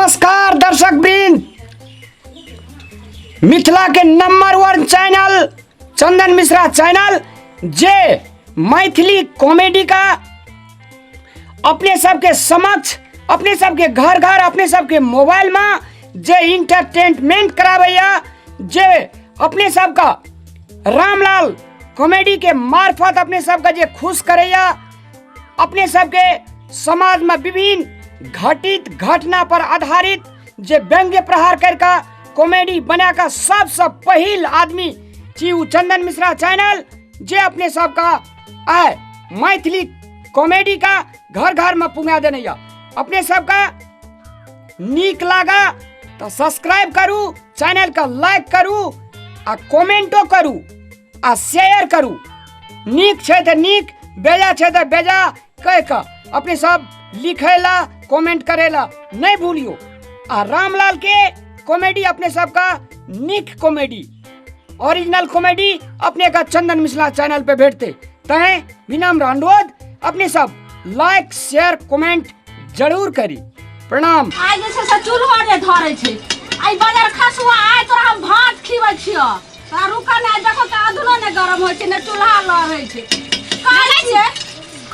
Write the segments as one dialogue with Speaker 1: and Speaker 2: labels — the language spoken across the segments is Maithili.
Speaker 1: नमस्कार दर्शक वृंद, मिथिला के नंबर 1 चैनल चंदन मिश्रा चैनल जे मैथिली कॉमेडी का अपने सबके समक्ष, अपने सबके घर घर, अपने सबके मोबाइल में जे इंटरटेनमेंट कराबैया, जे अपने सबका रामलाल कॉमेडी के मार्फत अपने सबका जे खुश करैया, अपने सबके समाज में विभिन्न घटित घटना पर आधारित जे व्यंग्य प्रहार करके कॉमेडी बना के सबसे पहिल आदमी छी उ चंदन मिश्रा चैनल, जे अपने सबका आय मैथिली कॉमेडी का घर घर में पुंगा देने या। अपने सबका नीक लागा तो सब्सक्राइब करू, चैनल का लाइक करू आ कमेंटो करू आ शेयर करू। नीक छै तऽ नीक, बेजा छै तऽ बेजा कहि कऽ अपने सब लिखैला कमेंट करेला नहीं भूलियो। आ रामलाल के कॉमेडी अपने सबका नीक कॉमेडी, ओरिजिनल कॉमेडी अपने का चंदन मिश्रा चैनल पे भेटते। तैं विनम्र अनुरोध अपने सब लाइक शेयर कमेंट जरूर करी। प्रणाम।
Speaker 2: आइ जे छै से चूल्हो ने धरै छै, आइ बजार खसुआ, आइ तोरा हम भात खिबै छियौ। तोरा रुकऽ ने, आइ देखो तऽ अधनो ने गरम होइ छै, ने चूल्हा लहरै छै। कहै छियै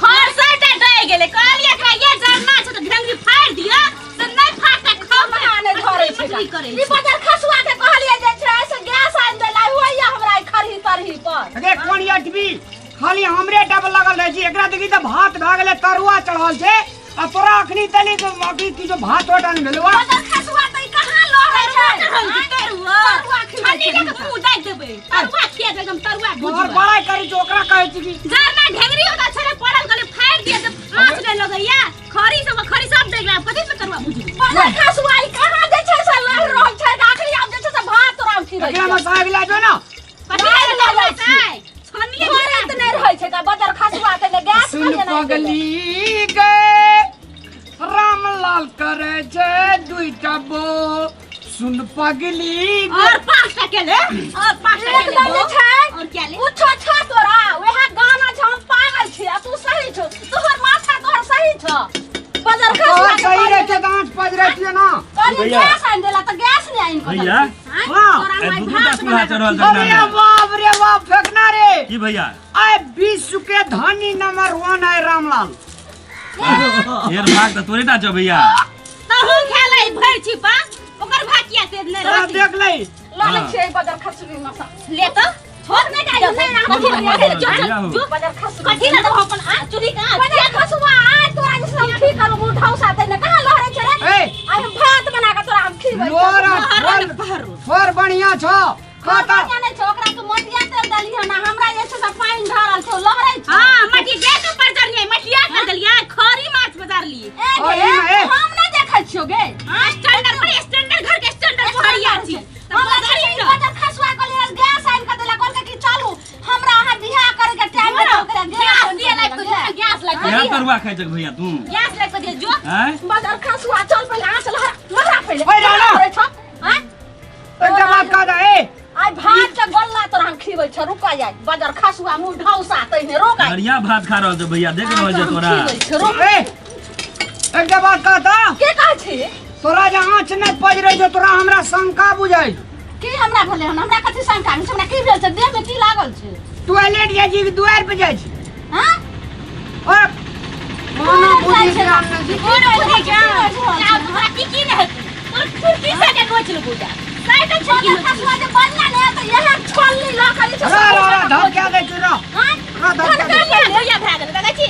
Speaker 3: खर सटा डहि गेलै। कहलियै एकरा ये जरना छै तऽ ढंगरी फाड़ि दिअ, से नहि फाटत, खाउ
Speaker 2: चूल्हा नहि धरै छै।
Speaker 3: मछली करै
Speaker 2: ई बजार खसुआ के कहलियै जे छै से गैस आनि देला होइया हमरा ई खरही तरही पर।
Speaker 1: अरे कोन अटबी खाली हमरे टा पर लागल रहै छी। एकरा देखी तऽ भात भए गेलै, तरुआ चढ़ल छै आ तोरा अखनी तनी अखनी किछो भात ओटा नहि भेलौ।
Speaker 2: बजार खसुआ तऽ ई कहाँ लहरै छै?
Speaker 3: चढ़ल छै तरुआ।
Speaker 2: तरुआ खिबै
Speaker 3: छन्नी
Speaker 2: छै
Speaker 3: लऽ कऽ मुँह दाबि देबै, तरुआ खिया देबै एकदम तरुआ
Speaker 1: तोहर
Speaker 3: भुजबै।
Speaker 1: बड़ाइ करै छी, ओकरा कहै छी कि
Speaker 3: जरना ढेंगरी ओतऽ छलै पड़ल, कहलियै फाड़ि दिअ तऽ आँच नहि लगैया। खरी सब खरी सब देख लेब, कथी से तरुआ भुजबै?
Speaker 2: बजार खसुआ ई कहाँ जे छै से लहर रहल छै? अखनी आब जे छै से भात तोरा हम खिबै
Speaker 1: एकरा में
Speaker 2: छियौ।
Speaker 1: साग लए जो ना।
Speaker 3: कथी लए
Speaker 2: लए
Speaker 3: जाइ
Speaker 2: जाइ
Speaker 3: छै? छन्निये
Speaker 2: घरे तऽ नहि रहै छै तऽ बजार खसुआ के ने गैस
Speaker 1: सुन
Speaker 2: पर नहि गेलै।
Speaker 1: पगली गे रामलाल करे छै दुईटा बो, सुन पगली गे।
Speaker 3: और 5टा के ले, और 5टा के ले।
Speaker 2: एकदम जे छै
Speaker 3: और क्या ले?
Speaker 2: कुछो छौ तोरा, वएह गाना छै हम पागल छी आ तू सही छौ, तोहर माथा तोहर सही छौ। बजार खसुआ
Speaker 1: तोहर
Speaker 2: के
Speaker 1: सही
Speaker 2: कहलियै
Speaker 1: रहै छै तऽ आँच पजरै छियै ना।
Speaker 2: कहलियै
Speaker 4: भैया।
Speaker 2: गैस आनि देला तऽ गैस नहि आनि कऽ
Speaker 4: भैया।
Speaker 2: देलकै।
Speaker 1: हाँ।
Speaker 2: तोरा
Speaker 4: आइ
Speaker 2: हम आइ
Speaker 4: दू दूटा
Speaker 2: भात
Speaker 4: चूल्हा
Speaker 2: बना कऽ
Speaker 4: चढ़ल
Speaker 2: खिएबौ।
Speaker 1: अरे बाप रे बाप फेकना रे।
Speaker 4: की भैया?
Speaker 1: आइ विश्व के धनी नंबर 1 है रामलाल।
Speaker 4: ढेर भाग तऽ तोरे टा छौ भैया।
Speaker 3: तहु खेलै भरि छिपा, ओकर भाग किया से नहि
Speaker 1: तोरा
Speaker 3: रहै?
Speaker 1: देख लै।
Speaker 2: लऽ लै
Speaker 4: हाँ।
Speaker 2: छियै बजार खसुरी मसा।
Speaker 3: ले तऽ छोड़ नहि जाइ,
Speaker 2: नहि,
Speaker 3: नहि
Speaker 2: कथी
Speaker 3: कथी
Speaker 2: लए
Speaker 3: ले,
Speaker 4: भैया
Speaker 3: चल
Speaker 4: हो।
Speaker 3: जो
Speaker 2: बजार खसुरी।
Speaker 3: कथी ले देबो अपन आ चूल्ही के आँच?
Speaker 2: बजार खसुआ आइ तोरा जे हम की करू मुँह ढौसा तै ने कहाँ लहरै छै रे?
Speaker 1: ए।
Speaker 2: आइ हम भात बना कऽ तोरा हम खिबै।
Speaker 1: लोरा
Speaker 3: बहरो
Speaker 1: फर
Speaker 3: बहरो।
Speaker 1: फर बढ़िया छौ।
Speaker 2: खाता
Speaker 1: खाता
Speaker 2: बढ़िया नहि छौ, ओकरा तू मोटिया तेल देली हन आ हमरा जे छै से पानि ढारल छौ, लहरै छौ।
Speaker 3: हां, मटिया गैस ऊपर जरलियै, मटिया कर देलियै, खरी माछ बाजार लिए।
Speaker 2: ए
Speaker 1: और
Speaker 2: गे,
Speaker 1: ई ए।
Speaker 2: हम नहि देखै छियौ गे।
Speaker 3: हां, स्टैंडर्ड पर स्टैंडर्ड घर के स्टैंडर्ड बुहरिया छी। तऽ
Speaker 2: हमरा
Speaker 3: बजारी
Speaker 2: जे छै
Speaker 3: न।
Speaker 2: बजार खसुआ कहलियै गैस आनि कऽ देला, कहलकै कि चलू हमरा अहाँ बियाह करे के टाइम में ओकरा
Speaker 3: गैस
Speaker 2: गैस
Speaker 3: दिए लायक तो गैस लायक
Speaker 4: इएह तरुआ खाइ छक भैया तू?
Speaker 3: गैस लायक तो जो।
Speaker 4: आँय?
Speaker 2: बजार खसुआ चल पहिले आँच लहरा लहरा पहिले।
Speaker 1: ओए राणा।
Speaker 2: करै छौ, आँय?
Speaker 1: एकटा बात कह दे ए।
Speaker 2: आइ भात के गोल्ला तोरा हम खिबै छौ, रुक जाय। बजार खसुआ मुँह ढौसा तहिने रोक आइ।
Speaker 4: बढ़िया भात खा रहल छौ भैया, देख रहल छौ तोरा।
Speaker 2: खिबै छौ, रोक।
Speaker 1: ए एकटा बात कह द।
Speaker 2: के कहै छी?
Speaker 1: तोरा जे आँच नहि पजरै छौ तोरा हमरा शंका बुझाइ छौ।
Speaker 2: की हमरा भेलै हन? हमरा कथी शंका भेल छै? हमरा की भेल छै? देह में की लागल छै?
Speaker 1: टॉयलेट जाइ छी कि दुआरि पर जाइ छी?
Speaker 2: हाँ?
Speaker 1: ओए, कोनो बुद्धि ज्ञान नहि छै।
Speaker 3: कोनो बुद्धि ज्ञान। आब तोरा की की नहि हेतौ? तोर खुरपी से के नोच लेबौ जा। साइड छै की
Speaker 2: बजार खसुआ जे बनला ने तऽ इएह छोलनी लऽ कऽ जे छै से
Speaker 1: रह, रह, रह, धमका दै छी, रह।
Speaker 2: हाँ?
Speaker 1: रह, धमका दै छी।
Speaker 3: धुइया धुइया भए गेलै, देखै छी?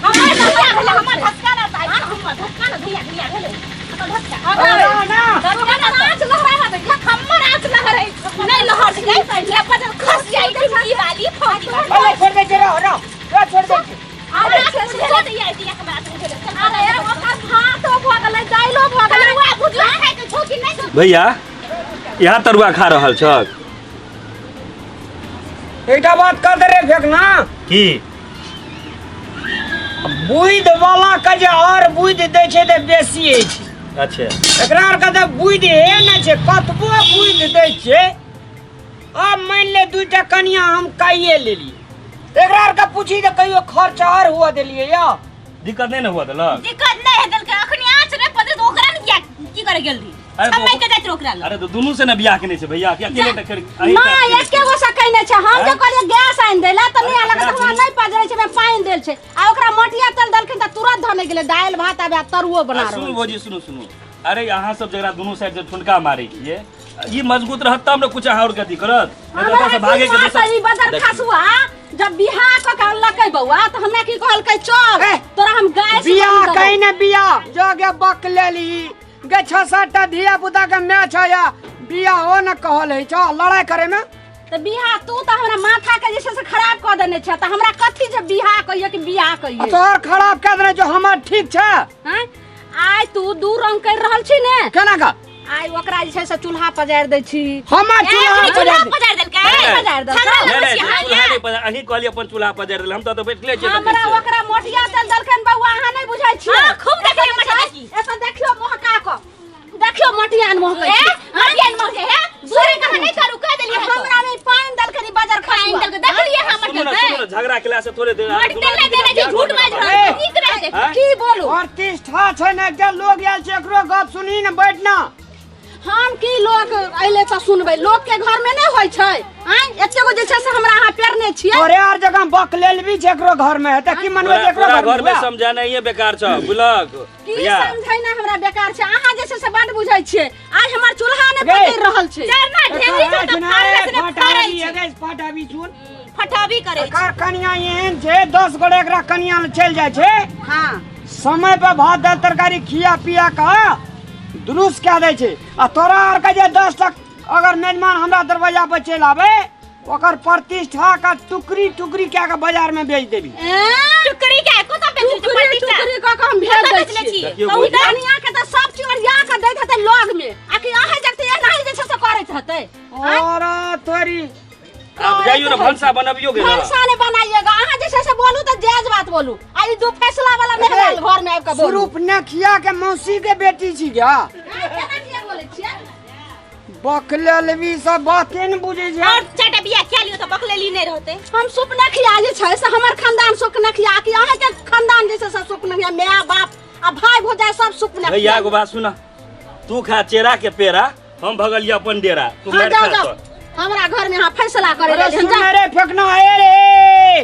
Speaker 3: हमर धुइया भेलै, हमर धक्का ना ताइ, हमर धक्का ना धुइया धुइया भेलै। हमर धक्का।
Speaker 1: अरे रह ना।
Speaker 3: धक्का ना
Speaker 2: आँच लहरा दे।
Speaker 3: हमर आँच लहरै, नहि लहर छै, ले बदल खस जाइ ढुंगी वाली फौजी वाली।
Speaker 1: अरे छोड़ दै छी, रह, रह, रह, छोड़ दै छी।
Speaker 2: अरे
Speaker 3: हमरा
Speaker 2: छै
Speaker 3: आँच
Speaker 2: से
Speaker 3: बुझेले तऽ ई आइडिया हमरा आँच बुझेले। चल,
Speaker 2: अरे ओकर भातो भऽ गेलै, दालिओ भऽ गेलै।
Speaker 3: तरुआ भुजिया खाइके छौ कि नहि छौ?
Speaker 4: भैया यहाँ तरुआ खा रहल छक?
Speaker 1: एकटा बात कह दे रे फेकना।
Speaker 4: की?
Speaker 1: बुद्धि वाला के जे और बुद्धि दै छै तऽ बेसी अछि।
Speaker 4: अच्छा।
Speaker 1: एकरा आर के तऽ बुद्धि हे नहि छै, कतबो बुद्धि दै छै। आब मानि ले दूटा कनिया हम काइए लेलियै, एकरा आर के पूछी तऽ कहियो खर्च और हुआ देलियै या?
Speaker 4: दिक्कत नहीं ने हुआ देलक?
Speaker 3: दिक्कत नहीं है देलकै, अखनी आँच नहि पकड़े तऽ ओकरा ने किया करे गेल रही।
Speaker 4: अरे तो-
Speaker 3: छम्मै के जाइत रहो ओकरा लग।
Speaker 4: अरे तो दुनू से ना बियाह केने छै भैया, कि अकेले त कर
Speaker 2: ना एके गो से कइने छै। हम जे
Speaker 4: आँय?
Speaker 2: कहलियै गैस आनि दै ला तऽ नहि
Speaker 4: अरे
Speaker 2: आनलक, तऽ हमरा नहि पजरै छै, ओहिमे पानि देल छै आ ओकरा मोटिया तेल देलखिन तऽ तुरंत धने गेलै। दालि भात आब तरुओ बना
Speaker 4: सुनू
Speaker 2: रहल।
Speaker 4: भौजी, सुनू सुनू, अरे अहाँ सब जकरा दुनू साइड से ठुनका मारै छियै, ई मजबूत रहत तब ने कुछ अहाँ और गति करत, नहीं तऽ ओतऽ से भागे के दोसर
Speaker 2: ई बदर
Speaker 4: देखियौ।
Speaker 2: खसुआ जब बियाह कऽ के अनलकै बौआ तऽ हमरा की कहलकै, चल
Speaker 1: ए,
Speaker 2: तोरा हम गाय से
Speaker 1: बियाह
Speaker 2: बान्हि देबौ।
Speaker 1: कहीं ने बियाह जोगे बक लेली गे, 6-7 टा धिया पुता के मैच है, या बियाह हो न कहल है छौ लड़ाई करे में।
Speaker 2: तऽ बियाह तू तऽ हमरा माथा के जे छै से खराब कऽ देने छै, तऽ हमरा कथी जे बियाह कहिए कि बियाह
Speaker 1: आ
Speaker 2: कहिए?
Speaker 1: तोहर खराब कऽ देने जो, हमर ठीक छै।
Speaker 2: आँय? आइ तू दू रंग करि रहल छी ने।
Speaker 1: केना का?
Speaker 2: आइ ओकरा जे छै से चूल्हा पजारि दै छी।
Speaker 1: हमर चूल्हा
Speaker 3: ए, चूल्हा
Speaker 1: पजारि दे।
Speaker 3: पजारि देलकै?
Speaker 4: नहीं,
Speaker 2: पजारि देलकै।
Speaker 3: झगड़ा
Speaker 4: नहीं,
Speaker 3: लगबै
Speaker 4: नहीं,
Speaker 3: छी अहाँ
Speaker 4: चूल्हा
Speaker 3: यै?
Speaker 4: नहि पजार, अहीं कहलियै अपन चूल्हा पजारि देल, हम तऽ बैठले छियै
Speaker 2: हमरा
Speaker 4: देखै छियै।
Speaker 2: ओकरा मोटिया तेल देलखिन बौआ, अहाँ नहि बुझै छियै।
Speaker 3: हाँ, खूब देखलियै
Speaker 2: एतऽ
Speaker 3: मोटिया की।
Speaker 2: एतऽ देखियौ, महका कऽ देखियौ, मोटियान महकै
Speaker 3: ए,
Speaker 2: छै।
Speaker 3: मटियान महकै हे? दूरे कहाँ नहि करू, कह देलियै हम तो।
Speaker 2: हमरा मे पानि देलखिन ई बजर
Speaker 3: पानि
Speaker 2: खसुआ।
Speaker 3: देलकै, देखलियै हम
Speaker 4: सुनू
Speaker 3: मटियान
Speaker 4: ने, सुनू ने, झगड़ा केला से थोड़े देर
Speaker 3: मटियान नहि देने छै, झूठ बाजि रहल
Speaker 1: ए।
Speaker 3: छै, नीक रहै छै।
Speaker 4: आँय?
Speaker 2: की बोलू?
Speaker 1: प्रतिष्ठा छै ने, एकटा लोग आयल छै, एकरो गप सुनी ने, बैठ ना।
Speaker 2: हम की लोग अइले तऽ सुनबै, लोक के घर में नहि होइ छै। आँय, एते गो जे छै से हमरा अहाँ पेरने छियै।
Speaker 1: तोरे आर जगह बक लेलबी छै, एकरो घर में हेतै की मनबै
Speaker 4: तोरा
Speaker 1: एकरो
Speaker 4: तोरा
Speaker 1: घर
Speaker 4: घर में
Speaker 1: में
Speaker 4: समझानाइए बेकार छौ, बुझलक
Speaker 2: की
Speaker 4: भैया?
Speaker 2: समझैना हमरा बेकार छै? अहाँ जे छै से बड बुझै छियै। आइ हमर चूल्हा नहि
Speaker 1: गे।
Speaker 2: पकड़ि रहल छै।
Speaker 3: चरना ढेंगरी सब तऽ फाड़ले से ने फाड़ै छै।
Speaker 1: फटाबी सुन,
Speaker 3: फटाबी करै छै।
Speaker 1: एकर कनिया एहन छै, 10 गोटे एकरा कनिया लग चलि जाइ छै।
Speaker 2: हाँ।
Speaker 1: समय पर भात दालि तरकारी खिया पिया कऽ दुरुस्त कए दै छै। आ तोरा आरके जे 10 टा अगर मेजमान हमरा दरवाजा पर चलि आबै, ओकर प्रतिष्ठा के टुकड़ी टुकड़ी कए के बाजार में बेच देबी।
Speaker 3: टुकड़ी के कतऽ बेचै छै
Speaker 2: टुकड़ी
Speaker 3: प्रतिष्ठा?
Speaker 2: टुकड़ी कऽ के हम भेज
Speaker 3: कतऽ
Speaker 2: दै
Speaker 3: बेचने
Speaker 2: छियै।
Speaker 3: छी?
Speaker 4: देखियौ
Speaker 3: कहू
Speaker 4: भौजी।
Speaker 3: तऽ।
Speaker 2: कनिया के तऽ सब चीज ओरिया कऽ दैत हेतै लग में, आ कि अहाँ जगते एनाही जे छै से करैत हेतै?
Speaker 1: और तोरी
Speaker 4: आब जाइयो ने, भनसा बनबियो गे ना।
Speaker 2: भनसा नहि बनाइएगा। अहाँ जे छै से बोलू तऽ जायज बात बोलू। आ ई दू फैसला वाला मेहमान घर में आबि कऽ बोलू।
Speaker 1: स्वरूप नखिया के मौसी के बेटी छी क्या?
Speaker 2: केना किया बोलै छियै?
Speaker 1: बकलेलबी सब बाते ने बुझै छै।
Speaker 3: और चारिटा बियाह कए लियौ तऽ बकलेली नहि रहतै।
Speaker 2: हम सुपनखिया जे छै से हमर खानदान सुपनखिया कि अहाँके खानदान जे छै से सुपनखिया? माय बाप आ भाय भौजाइ सब सुपनखिया।
Speaker 4: भैया, एगो बात सुन, तू खा चेरा के पेड़ा, हम भगलिया अपन डेरा, तू
Speaker 2: हाँ,
Speaker 4: मारि
Speaker 2: जाओ
Speaker 4: खा
Speaker 2: जाओ
Speaker 4: तो।
Speaker 2: हमरा घर में अहाँ फैसला करे
Speaker 1: अरे
Speaker 2: लेल
Speaker 1: सुन
Speaker 2: जाओ।
Speaker 1: रे फेकना हे रे।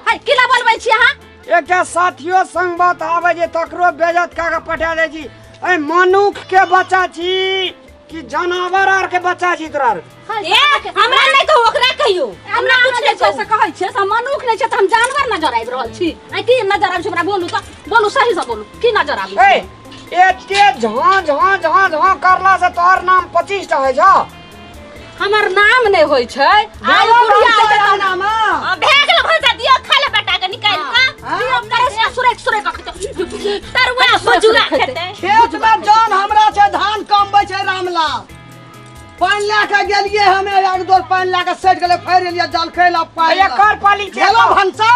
Speaker 2: है की ला बोलबै छी अहाँ?
Speaker 1: एकटा साथियो संग बात आबै छै तकरो बेजत कए के पठा दै छी। ए मनुख के बच्चा छी कि जानवर आर के बच्चा छी तोरा आर?
Speaker 3: ए, हमरा नहि कहू, ओकरा कहियौ।
Speaker 2: हमरा
Speaker 3: हमरा
Speaker 2: कुछ
Speaker 3: कुछ
Speaker 2: जे
Speaker 3: नहि
Speaker 2: छै से
Speaker 3: कहू।
Speaker 2: कहै छियै से हम मनुख नहि छै तऽ हम जानवर नजर आबि रहल छी? आ की नजर आबि छै हमरा? बोलू तऽ, बोलू, सही से बोलू, की नजर आबि?
Speaker 1: ए एते झाँ झाँ झाँ झाँ करला से तोहर नाम 25 टा होइ छौ।
Speaker 2: हमर नाम नहि होइ छै। आइ बुढ़िया एतै तऽ
Speaker 5: नाम
Speaker 3: हाँ, भए गेल भनसा, दियौ खा ले बेटा के निकालि कऽ।
Speaker 2: दियौ, करे से सुरेक सुरेक कऽ खेतै।
Speaker 3: तरुआ भुजुआ खेतै।
Speaker 5: खेत में जौन हमरा छै धान कमबै छै रामलाल, पानि लए के गेलियै हमे, एक दो पानि लए के सटि गेलै, फड़ि एलियै जलखै लए पानि।
Speaker 1: एकर पाली छै।
Speaker 5: भेलो भनसा।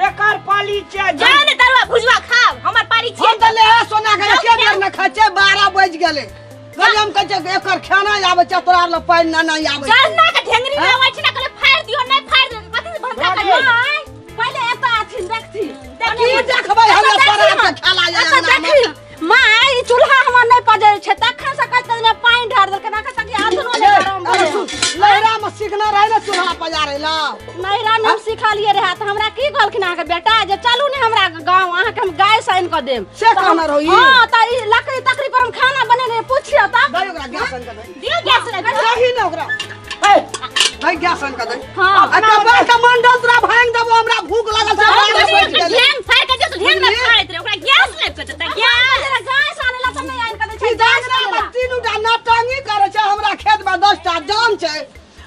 Speaker 1: एकर पाली छै।
Speaker 3: जाउ ने तरुआ भुजुआ खाउ, हमर पारी छियै।
Speaker 5: हम तऽ लेहे सोना के एके बेर ने खाइ छियै, 12 बजि गेलै। कहलियै हम कहै छियै एकर खाना आबै छै, तोरा लग पानि ना नहि आबै छै।
Speaker 3: जरना के ढेंगरी में आबै छै ने, कहलियै फाड़ि दियौ, नहि फाड़ि दियौ, कथी से भनसा करियौ?
Speaker 2: नहि, पहिले एतऽ अथिन देखथिन।
Speaker 5: की देखबै? हमे तोरा आर के खेला
Speaker 2: एतऽ
Speaker 5: अंगना मे।
Speaker 2: देखी माँ, ई चूल्हा हमर नहि पजरै छै, तखन से कहै छै पानि ढार देलकै, अखन तक ई आधनो नहि गरम
Speaker 5: अरे
Speaker 2: भेलै।
Speaker 5: सुन, लहरा में सीखना रहे ने चूल्हा पजारे ला?
Speaker 2: नैहरा मे हम सिखलियै रहए तऽ हमरा की कहलखिन अहाँके बेटा जे चलू ने हमरा गाँव, अहाँके हम गाय से आनि कऽ देब।
Speaker 5: से कहने रहौ ई?
Speaker 2: हँ, तऽ ई लकड़ी तकड़ी पर हम खाना बनेने, पुछियौ तऽ।
Speaker 5: दही ओकरा गैस आनि कऽ दही।
Speaker 3: दियौ गैस लए दियौ।
Speaker 5: दही ने ओकरा। दही गैस आनि कऽ दही।
Speaker 2: हाँ।
Speaker 5: आ कपार के मंडल तोरा भांगि देबो, हमरा भूख लागल छै,
Speaker 3: हम
Speaker 5: 12
Speaker 3: कहलियै
Speaker 5: बजि गेलै।
Speaker 3: ढेंग फाड़ि कऽ दियौ तऽ ढेंग नहि फाड़ैत रहै, ओकरा गैस लाबि कऽ देतै, गैस।
Speaker 2: जरा गाय से आने ला तऽ नहि आनि कऽ दै छै।
Speaker 5: ई
Speaker 2: गैस
Speaker 5: दागरा
Speaker 2: आने
Speaker 5: में
Speaker 2: ला।
Speaker 5: तीनू टा नौटंकी करै छै। हमरा खेत में 10 टा जन छै,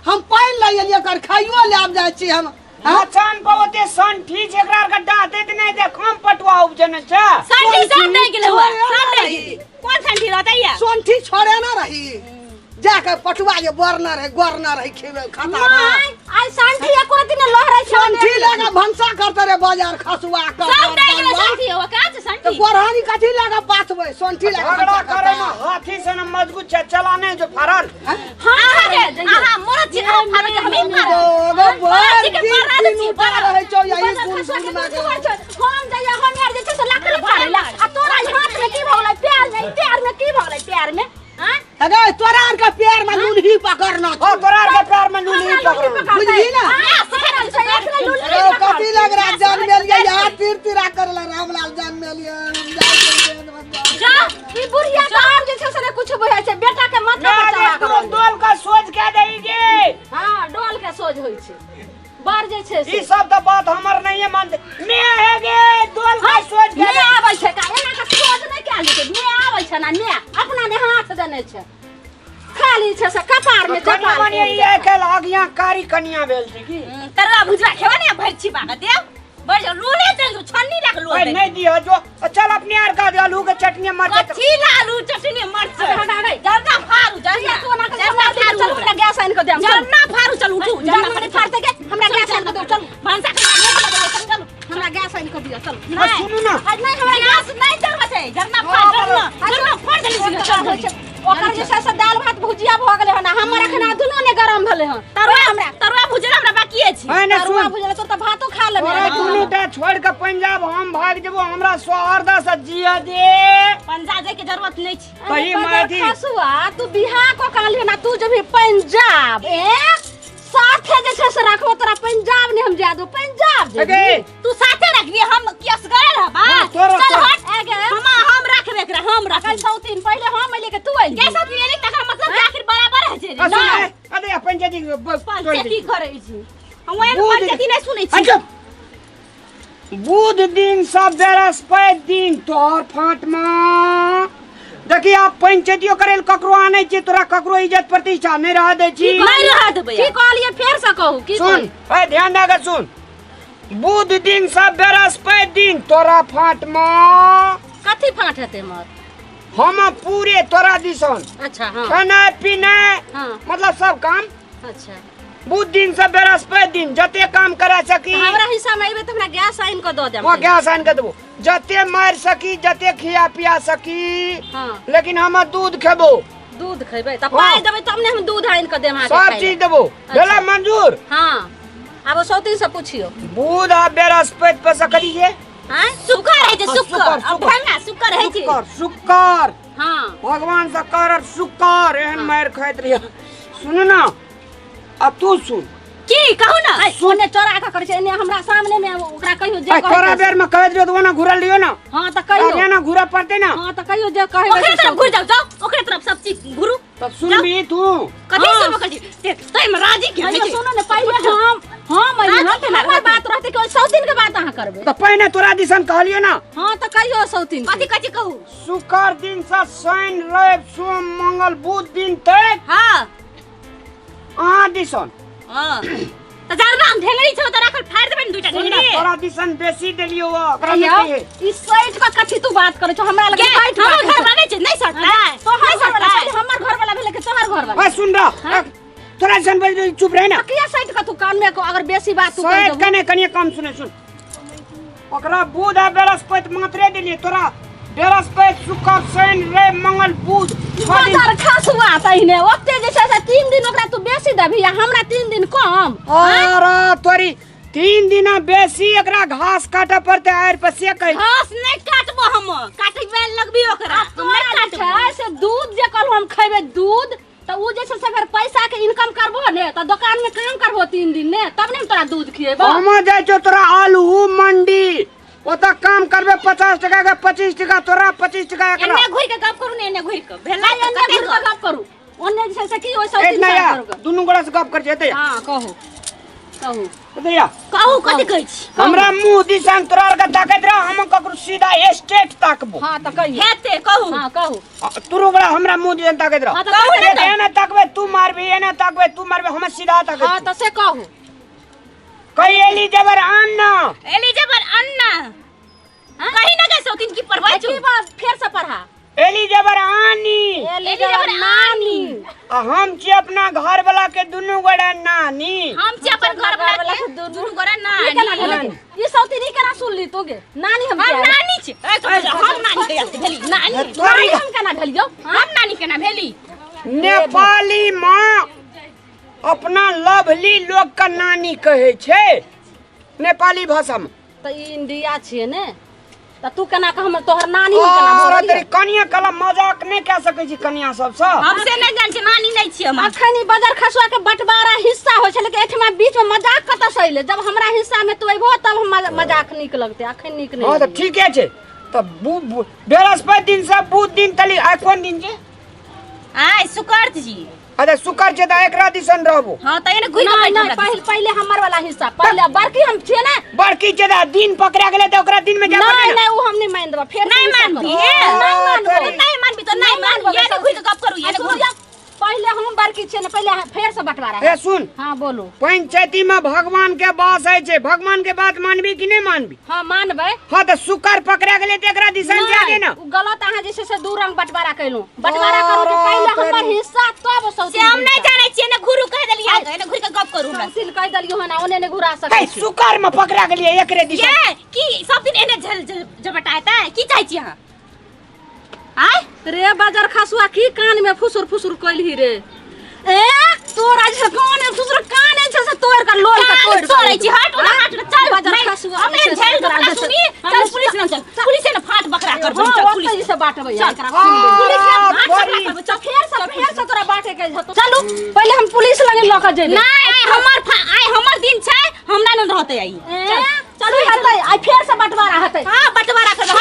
Speaker 5: हम पानि लए एलियै, एकर खाइयो लए आबि जाइ छी हम।
Speaker 1: मचान पर ओते सन ठीक छै, एकरा आर के डाहतै तऽ नहि ते कम पटुआ उपजने छै।
Speaker 3: संठी सब दै गेलै हुआ,
Speaker 5: छोड़े
Speaker 3: सब
Speaker 5: ना
Speaker 3: दै
Speaker 5: रही।
Speaker 3: गेलै। कोन संठी रहतै या?
Speaker 5: सोंठी छोड़े ना रही, जाके पटुआ जे बरना रहे गोरना रहे खेबे खाता में।
Speaker 2: माय, आइ संठी एको दिन लहरै छै।
Speaker 5: सोंठी लए भनसा करते रे बाजार खसुआ कर।
Speaker 3: सब दै गेलै संठी, हुआ कहाँ छै
Speaker 5: तऽ
Speaker 3: संठी?
Speaker 5: गोरहानी कथी लए कऽ पाथबै? सोंठी लए कऽ
Speaker 1: झगड़ा
Speaker 5: भनसा
Speaker 1: करे में
Speaker 5: करतै।
Speaker 1: हाथी से न मजबूत छै, चला नहीं जो फरल।
Speaker 3: अहाँके अहाँ मरद छी, अहाँ फाड़बै कि हमही फाड़ब?
Speaker 5: गो
Speaker 3: मरद छी के
Speaker 5: भरि
Speaker 3: फाड़ा
Speaker 5: दिन
Speaker 3: दै छी,
Speaker 5: तीनू टा
Speaker 3: फाड़ब।
Speaker 5: रहै छौ यही
Speaker 2: बजर
Speaker 5: गुन
Speaker 2: खसुआ
Speaker 5: गुन
Speaker 2: के
Speaker 5: में
Speaker 2: बुझि छै। हम जइया हम यार जे छै से लकड़ी फाड़ै ला, आ तोरा हाथ में की भऽ गेलै? पैर में, पैर में की भऽ गेलै? पैर में
Speaker 5: अगे तोरा आर के पैर में लूलही पकड़ना
Speaker 1: ओ तोरा आर के पैर में लूली पकड़ना।
Speaker 5: बुझली ना?
Speaker 3: हाँ, सही छै, एकरे लुल्ही
Speaker 5: ओ,
Speaker 3: पकड़।
Speaker 5: कथी लग रहा जान में लिए यहाँ तीर तीरा करला रामलाल जान में लिए हम जाए
Speaker 2: जा, ई बुढ़िया के आर जे छै से ने कुछ बुझै छै, बेटा के माथा पर
Speaker 1: ना
Speaker 2: चढ़ा
Speaker 1: रे
Speaker 2: के
Speaker 1: तू
Speaker 2: रहल।
Speaker 1: डोल का सोच के देगी।
Speaker 2: हाँ, डोल के सोझ होइ छै। बड़ जे छै से
Speaker 1: ई सब तो बात हमर नहीं है मानते ने है गे डोल का सोच के
Speaker 2: ने आबै छै का एना के सोच नहि कयल जेतै। ने आबै छै ना ने अपना ने हाथ देने छै, खाली छै से कपार में
Speaker 1: कनिया
Speaker 2: जपाल।
Speaker 1: मनिया ई आइ काल्हि आगिया कारी कनिया भेल छै की?
Speaker 3: तरुआ भुजवा खेबा ने भरि छिपा के देब, बड़ लोले चल जो छन्नी रख लो।
Speaker 1: ओए नहीं दियो जो, चल अपने आर का आलू के चटनी मर जात।
Speaker 3: कथी ला आलू चटनी मरच? जरना फारू, जरना
Speaker 2: तू ओना के
Speaker 3: जरना
Speaker 2: चल,
Speaker 3: फारू,
Speaker 2: हमरा गैस आनि के देम। चल
Speaker 3: जरना फारू, चल उठू।
Speaker 2: जरना नहि फाड़तै के, हमरा गैस आनि के दो। चल
Speaker 3: भनसा के भूख लगल है, चल।
Speaker 2: हमरा गैस आनि के दिअ, चल।
Speaker 1: आ, सुनू ना।
Speaker 2: आ, नहि हमरा
Speaker 3: गैस नहीं जरबै छै, जरना फाड़, जरना जरना फाड़ देली छै, चल
Speaker 2: होइ छै। ओकर जे छै से दालि भात भुजिया भऽ गेलै हन, आ हमर एखन दुनू ने गरम भेलै हन।
Speaker 3: तरुआ हमरा तरुआ भुजल हमरा बाकी अछि।
Speaker 1: है ने
Speaker 2: तरुआ
Speaker 1: सुन,
Speaker 2: भुजल तो भातो खा लेबै।
Speaker 1: तोरा दुनू टा छोड़ के पंजाब हम भाग जेबो, हमरा सौहार्दा से जिया दे।
Speaker 3: पंजाब जाय के जरूरत नहीं छै।
Speaker 1: तही माथी
Speaker 2: खसुआ, तू बिहार को कहलियो ना, तू जब पंजाब ए साथे जे छै से राखबो, तोरा पंजाब ने हम जा दो पंजाब जेबही।
Speaker 1: अगे
Speaker 3: तू साथे रखबी, हम की असगरे रहबा?
Speaker 1: हाँ, तोरा-
Speaker 3: चल
Speaker 1: तोरा।
Speaker 3: हट।
Speaker 2: आगे।
Speaker 3: हम रखबे एकरा, हम रखबे।
Speaker 2: अखन सौतीन पहिले हम एलियै कि तू एलियै?
Speaker 3: कैसा तू एली तकर मतलब कि आखिर बराबर है छै रे।
Speaker 1: आ, सुन
Speaker 3: ना
Speaker 1: ए, अरे पंचायती बस तोड़
Speaker 3: पंचायती
Speaker 1: दे।
Speaker 3: करै छी हम, ओहन
Speaker 1: बुध-
Speaker 3: पंचायती नहीं सुनै छी।
Speaker 1: अच्छा, बुध दिन सब बृहस्पति दिन तोहर फाट में देखी, आप पंचायतियो करे लए ककरो आनै छी, तोरा ककरो इज्जत प्रतिष्ठा नहीं रह दै छी।
Speaker 3: नहीं रह देबै।
Speaker 2: की कहलियै फेर से कहू की?
Speaker 1: सुन, ए ध्यान दे के सुन, बुध दिन सब बृहस्पति दिन तोरा फाट में।
Speaker 2: कथी फाट हेतै मर?
Speaker 1: हम पूरे तोरा दिसन।
Speaker 2: अच्छा हाँ।
Speaker 1: खाना पीना
Speaker 2: हाँ।
Speaker 1: मतलब सब काम।
Speaker 2: अच्छा।
Speaker 1: बुध दिन से बृहस्पति दिन जते काम करा सकी।
Speaker 2: तऽ हमरा हिस्सा में अयबै तऽ हमरा गैस आनि कऽ दऽ देब।
Speaker 1: वहाँ गैस आनि के देबो, जते मारि सकी, जते खिया पिया सकी।
Speaker 2: हाँ।
Speaker 1: लेकिन हम दूध खेबो।
Speaker 2: दूध खेबै तऽ
Speaker 1: हाँ।
Speaker 2: पाइ देबै तब ने हम दूध आनि कऽ देब अहाँके
Speaker 1: सब
Speaker 2: खाइ लए।
Speaker 1: चीज देबो। भेला मंजूर?
Speaker 2: हाँ, आब सौतीन से पुछियौ।
Speaker 1: बुध आ बृहस्पति पर से करिए।
Speaker 2: आँय?
Speaker 3: सुकर है छै,
Speaker 1: हाँ,
Speaker 3: सुकर
Speaker 1: सुकर,
Speaker 3: अब
Speaker 1: सुकर।
Speaker 3: भंगा सुकर है छै।
Speaker 1: शुक्र शुक्र।
Speaker 2: हाँ।
Speaker 1: भगवान से कर शुक्र, एहन मारि खाइत रहिए। सुनू ना, अब तू सुन।
Speaker 3: की कहू ना?
Speaker 2: ओने चोरा कऽ करै छै, एने हमरा सामने में ओकरा कहियो जे
Speaker 1: आइ
Speaker 2: कहै
Speaker 1: तोरा
Speaker 2: छै।
Speaker 1: बेर में कहैत रहियो तऽ ओना घुरल रहियो ना।
Speaker 2: हाँ तऽ कहियो।
Speaker 1: आब एना घुरऽ पड़तै ना।
Speaker 2: हाँ तऽ कहियो जे कहै
Speaker 3: ओकरे तरफ घुर जाओ, जाओ ओकरे तरफ सब चीज घुरू।
Speaker 1: तब सुनबी तू?
Speaker 3: कथी
Speaker 2: हाँ।
Speaker 3: सुनबो कथी ते तै में राजी के
Speaker 2: कहियो।
Speaker 3: छै?
Speaker 2: सुनू ने, पहिले हम अइयै हन तऽ हमर बात रहतै कि ओहि सौतीन के बात अहाँ करबै?
Speaker 1: तऽ पहिने तोरा दिसन कहलियो ना।
Speaker 2: हाँ तऽ कहियो सौतीन के।
Speaker 3: कथी कथी कहू?
Speaker 1: शुक्र दिन से शनि रवि सोम मंगल बुध दिन तक
Speaker 3: हाँ।
Speaker 1: अहाँ दिसन।
Speaker 3: हाँ त जरना हम ढेंगरी छौ त राखल, फाड़ देबै ने दुईटा
Speaker 1: सुन ना,
Speaker 3: ढेंगरी।
Speaker 1: तोरा दिसन बेसी देलियो ओकरा में
Speaker 2: कहियो,
Speaker 1: की है?
Speaker 2: ई सैठ कऽ कथी तू बात करै छौ हमरा लग?
Speaker 3: के
Speaker 2: सैठ
Speaker 3: हमर घर वाला छै नहीं सटतै?
Speaker 2: तोहर
Speaker 3: नहीं
Speaker 2: घर वाला
Speaker 3: सटतै?
Speaker 2: छै, हमर घर वाला भेलै कि तोहर घर वाला?
Speaker 1: ओए सुन रहा, तोरा दिसन बज चुप रहे ना।
Speaker 2: किया सैठ कऽ तू कान में को अगर बेसी बात तू कहि
Speaker 1: सैठ
Speaker 2: देबहो?
Speaker 1: कने कनिए कम सुने। सुन, ओकरा बुध आ बृहस्पति मात्रे देलिए, तोरा बृहस्पति शुक्र शनि रवि मंगल बुध 6 दिन।
Speaker 2: बजार खसुआ तहिने ओते जे छै से 3 दिन ओकरा तू बेसी देबही आ हमरा 3 दिन कम?
Speaker 1: अरे तोरी 3 दिना बेसी एकरा घास काटे पड़ते आयर पर से कहि।
Speaker 3: घास नहीं काटबो हम, काटे बेल लगबी ओकरा, हम
Speaker 2: तोरा
Speaker 3: नहीं
Speaker 2: जे
Speaker 3: काटबो।
Speaker 2: छै से दूध जे कहलहुँ हम खेबै दूध, तऽ उ जे छै से अगर पैसा के इनकम करबो ने तऽ दोकान में काम करबो 3 दिन ने, तब ने हम तोरा दूध खिएबो।
Speaker 1: हम जाइ छौ तोरा आलू मंडी, ओतऽ काम करबे 50 टका के 25 टका तोरा 25 टका एकरा।
Speaker 3: एने घुरि के गप करू ने, एने घुरि के भेला
Speaker 2: नहि,
Speaker 3: तऽ
Speaker 2: एन्ने
Speaker 3: कते
Speaker 2: घुरि कऽ गप करू, ओन्ने जे छै से की ओहि सब
Speaker 1: एक
Speaker 2: दिन
Speaker 1: नया
Speaker 2: करू।
Speaker 1: दुनू गोड़ा से गप कर छै एतै।
Speaker 2: हाँ कहू कहू।
Speaker 1: एतै आ।
Speaker 3: कहू कथी कहै छी?
Speaker 1: हमरा मुंह दिसन तोरा आर के ताकैत रह, हम ककरो सीधा स्ट्रेट ताकबो।
Speaker 2: हाँ तऽ कहियौ।
Speaker 3: हेतै कहू।
Speaker 2: हाँ कहू।
Speaker 1: तोरो गोड़ा हमरा मुंह दिसन ताकैत रह।
Speaker 2: हाँ तऽ
Speaker 3: कहू ने।
Speaker 2: कहू।
Speaker 1: एना ताकबे तू मारबी, एना ताकबे तू मारबी, हम सीधा ताकैत
Speaker 2: हाँ
Speaker 1: छी।
Speaker 2: तऽ से कहू।
Speaker 1: कही एली जबर आन ना।
Speaker 3: एली जबर अन्ना कहीं ना गए सौतीन की पढ़बै
Speaker 2: की
Speaker 3: छु।
Speaker 2: बात फेर से पढ़ा।
Speaker 1: एली जबर आनी।
Speaker 2: एली
Speaker 3: एली
Speaker 2: जबर
Speaker 3: जबर
Speaker 2: नानी।
Speaker 1: आ हम छी अपना घर वाला के दुनू गोड़ा नानी।
Speaker 3: हम छी अपन घर वाला के दुनू गोड़ा
Speaker 2: ई केना
Speaker 3: नानी।
Speaker 2: भेलै? ई सौतीन ई केना सुनली तू गे? नानी हम
Speaker 3: हम
Speaker 2: किया?
Speaker 3: नानी छी। ए, तो हम नानी कहिया से भेली नानी?
Speaker 1: तोरी
Speaker 2: नानी हम केना भेलियौ?
Speaker 3: हम नानी केना भेली?
Speaker 1: नेपाली माँ अपना लवली लोग का नानी कहे छै नेपाली भाषा में।
Speaker 2: तऽ ई इंडिया छियै ने। तऽ तू केना कऽ हम तोहर नानी हम केना
Speaker 1: और
Speaker 2: बोललियै?
Speaker 1: तेरी कनिया कला मजाक नहि कए सकै छी कनिया सबसँ।
Speaker 3: हम से नहि जानै छी, नानी नहि छियै हम।
Speaker 2: अखन ई बजर खसुआ के बंटवारा हिस्सा होइ छै, लेकिन एहिठमा बीच में मजाक कतऽ से अयलै? जब हमरा हिस्सा में तू अयबहो तब हम मजाक नीक लगतै, अखन नीक नहि।
Speaker 1: हँ तऽ
Speaker 2: लगैए।
Speaker 1: ठीके छै। तऽ बृहस्पति दिन से बुध दिन तली आइ कोन दिन छै?
Speaker 3: आइ शुक्र जी।
Speaker 1: अच्छा शुक्र छै तऽ एकरा दिसन रहबो।
Speaker 3: हाँ तऽ एने घुरि
Speaker 2: नहीं
Speaker 3: के
Speaker 2: नहीं,
Speaker 3: बैठ।
Speaker 2: पहिले पहिले हमर वाला हिस्सा, पहिले बड़की हम छियै ने।
Speaker 1: बड़की छै तऽ दिन पकड़ा गेलै तऽ ओकरा दिन में जाय
Speaker 2: नहीं
Speaker 1: पड़तै ने।
Speaker 2: नहीं, उ हम नहीं मान देबो फेर।
Speaker 3: नहीं मानबी,
Speaker 2: नहीं मानबो।
Speaker 3: नहीं मानबी तो नहीं मानबो। ये घुरि के गप करू, ये घुरि।
Speaker 2: पहिले हम बड़की छियै ने, पहिले फेर से बंटवारा।
Speaker 1: ए सुन।
Speaker 2: हाँ बोलू।
Speaker 1: पंचायती में भगवान के वास है छै, भगवान के बात मानबी कि नहीं मानबी?
Speaker 2: हाँ मानबै।
Speaker 1: हाँ तऽ शुक्र पकड़ा गेलै तऽ एकरा दिसन जाय दे ने।
Speaker 2: उ गलत अहाँ जे छै से दू रंग बंटवारा कैलहुँ। बंटवारा करू जे पहिले हमर हिस्सा तब सौतिन।
Speaker 3: से हम नहीं जानै छियै, ने घुरू कहि देलियै, ने घुरि के गप करू हमरा।
Speaker 2: सौतिन कहि देलियै हन, ओने नहि घुरा सकै
Speaker 1: हे
Speaker 2: छी।
Speaker 1: शुक्र में पकड़ा गेलियै एकरे दिसन।
Speaker 3: ये की सब दिन एने झल झपटा हेतै? की चाहै छी अहाँ?
Speaker 2: आय रे बाजार खसुआ, की कान में फुसुर फुसुर कैलही रे? ए तोरा जे कान में फुसुर कान छै से तोड़ के लोल के तोड़
Speaker 3: तोड़ै छी। हट ओना, हट, चल
Speaker 2: बाजार
Speaker 3: नहीं,
Speaker 2: खसुआ
Speaker 3: हम
Speaker 2: जे छै
Speaker 3: झेल
Speaker 2: तोरा
Speaker 3: बकरा
Speaker 2: जे छै-
Speaker 3: सुनी।
Speaker 2: हम
Speaker 3: चल पुलिस लग, चल पुलिस ने फाट बकरा कर।
Speaker 2: हाँ,
Speaker 3: चल
Speaker 2: ओतै
Speaker 3: पुलिस
Speaker 2: से बाँटबै
Speaker 3: चल।
Speaker 2: एकरा सुनि लेबै।
Speaker 3: पुलिस लग फाट बकरा
Speaker 1: बड़ी।
Speaker 3: करबै, चल।
Speaker 2: फेर से तोरा बाँटे के छौ। चलू पहिले हम पुलिस लगे लऽ के जेबै।
Speaker 3: नहीं, आइ हमर आइ हमर दिन छै, हमरा न रहतै आइ।
Speaker 2: चल चलू, हेतै आइ फेर से बंटवारा हेतै।
Speaker 3: हाँ बंटवारा करबै।